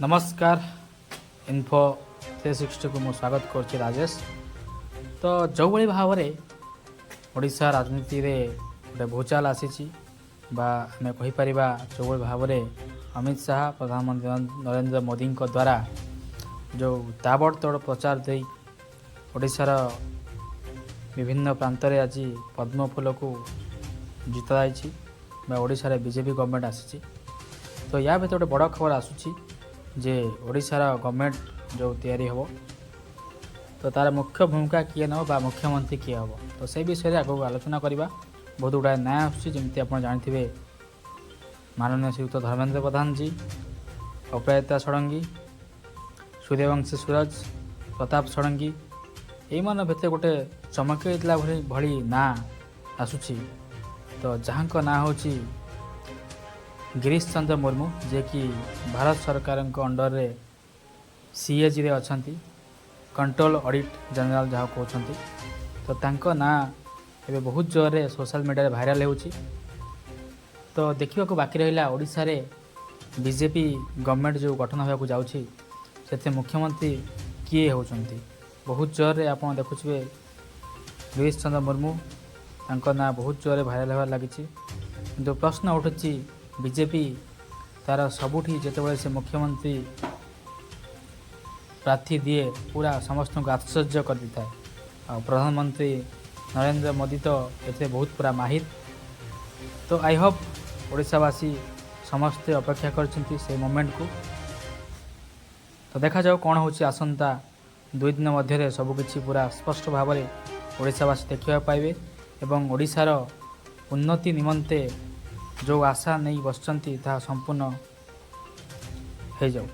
ନମସ୍କାର, ଇନଫୋ 360କୁ ମୁଁ ସ୍ୱାଗତ କରୁଛି ରାଜେଶ। ତ ଯେଉଁଭଳି ଭାବରେ ଓଡ଼ିଶା ରାଜନୀତିରେ ଗୋଟେ ଭୂଚାଲ ଆସିଛି ବା ଆମେ କହିପାରିବା, ଯେଉଁଭଳି ଭାବରେ ଅମିତ ଶାହା, ପ୍ରଧାନମନ୍ତ୍ରୀ ନରେନ୍ଦ୍ର ମୋଦିଙ୍କ ଦ୍ୱାରା ଯେଉଁ ତାବଡ଼ତୋଡ଼ ପ୍ରଚାର ଦେଇ ଓଡ଼ିଶାର ବିଭିନ୍ନ ପ୍ରାନ୍ତରେ ଆଜି ପଦ୍ମଫୁଲକୁ ଜିତାଯାଇଛି ବା ଓଡ଼ିଶାରେ ବିଜେପି ଗଭର୍ଣ୍ଣମେଣ୍ଟ ଆସିଛି, ତ ୟା ଭିତରେ ଗୋଟେ ବଡ଼ ଖବର ଆସୁଛି ଯେ ଓଡ଼ିଶାର ଗଭର୍ଣ୍ଣମେଣ୍ଟ ଯେଉଁ ତିଆରି ହେବ, ତ ତା'ର ମୁଖ୍ୟ ଭୂମିକା କିଏ ନେବ ବା ମୁଖ୍ୟମନ୍ତ୍ରୀ କିଏ ହେବ, ତ ସେଇ ବିଷୟରେ ଆଗକୁ ଆଲୋଚନା କରିବା। ବହୁତ ଗୁଡ଼ାଏ ନାଁ ଆସୁଛି। ଯେମିତି ଆପଣ ଜାଣିଥିବେ, ମାନନୀୟ ଶ୍ରୀଯୁକ୍ତ ଧର୍ମେନ୍ଦ୍ର ପ୍ରଧାନଜୀ, ଅପରାଜିତା ଷଡ଼ଙ୍ଗୀ, ସୂର୍ଯ୍ୟବଂଶୀ ସୁରଜ, ପ୍ରତାପ ଷଡ଼ଙ୍ଗୀ, ଏଇମାନଙ୍କ ଭିତରେ ଗୋଟେ ଚମକେଇଥିଲା ଭଳି ଭଳି ନାଁ ଆସୁଛି। ତ ଯାହାଙ୍କ ନାଁ ହେଉଛି ଗିରିଶ ଚନ୍ଦ୍ର ମୁର୍ମୁ, ଯିଏକି ଭାରତ ସରକାରଙ୍କ ଅଣ୍ଡରରେ ସିଏଜିରେ ଅଛନ୍ତି, କଣ୍ଟ୍ରୋଲ ଅଡ଼ିଟ୍ ଜେନେରାଲ ଯାହା କହୁଛନ୍ତି। ତ ତାଙ୍କ ନାଁ ଏବେ ବହୁତ ଜୋରରେ ସୋସିଆଲ ମିଡ଼ିଆରେ ଭାଇରାଲ ହେଉଛି। ତ ଦେଖିବାକୁ ବାକି ରହିଲା, ଓଡ଼ିଶାରେ ବିଜେପି ଗଭର୍ଣ୍ଣମେଣ୍ଟ ଯେଉଁ ଗଠନ ହେବାକୁ ଯାଉଛି, ସେଥିରେ ମୁଖ୍ୟମନ୍ତ୍ରୀ କିଏ ହେଉଛନ୍ତି। ବହୁତ ଜୋରରେ ଆପଣ ଦେଖୁଥିବେ, ଗିରିଶ ଚନ୍ଦ୍ର ମୁର୍ମୁ, ତାଙ୍କ ନାଁ ବହୁତ ଜୋରରେ ଭାଇରାଲ ହେବାରେ ଲାଗିଛି। କିନ୍ତୁ ପ୍ରଶ୍ନ ଉଠୁଛି, ବିଜେପି ତା'ର ସବୁଠି ଯେତେବେଳେ ସେ ମୁଖ୍ୟମନ୍ତ୍ରୀ ପ୍ରାର୍ଥୀ ଦିଏ, ପୁରା ସମସ୍ତଙ୍କୁ ଆଶ୍ଚର୍ଯ୍ୟ କରିଦେଇଥାଏ। ଆଉ ପ୍ରଧାନମନ୍ତ୍ରୀ ନରେନ୍ଦ୍ର ମୋଦି ତ ଏଥିରେ ବହୁତ ପୁରା ମାହିର। ତ I Hope ଓଡ଼ିଶାବାସୀ ସମସ୍ତେ ଅପେକ୍ଷା କରିଛନ୍ତି ସେଇ ମୋମେଣ୍ଟକୁ। ତ ଦେଖାଯାଉ କ'ଣ ହେଉଛି। ଆସନ୍ତା 2 ଦିନ ମଧ୍ୟରେ ସବୁକିଛି ପୁରା ସ୍ପଷ୍ଟ ଭାବରେ ଓଡ଼ିଶାବାସୀ ଦେଖିବାକୁ ପାଇବେ ଏବଂ ଓଡ଼ିଶାର ଉନ୍ନତି ନିମନ୍ତେ ଯେଉଁ ଆଶା ନେଇ ବସିଛନ୍ତି, ତାହା ସମ୍ପୂର୍ଣ୍ଣ ହେଇଯାଉ।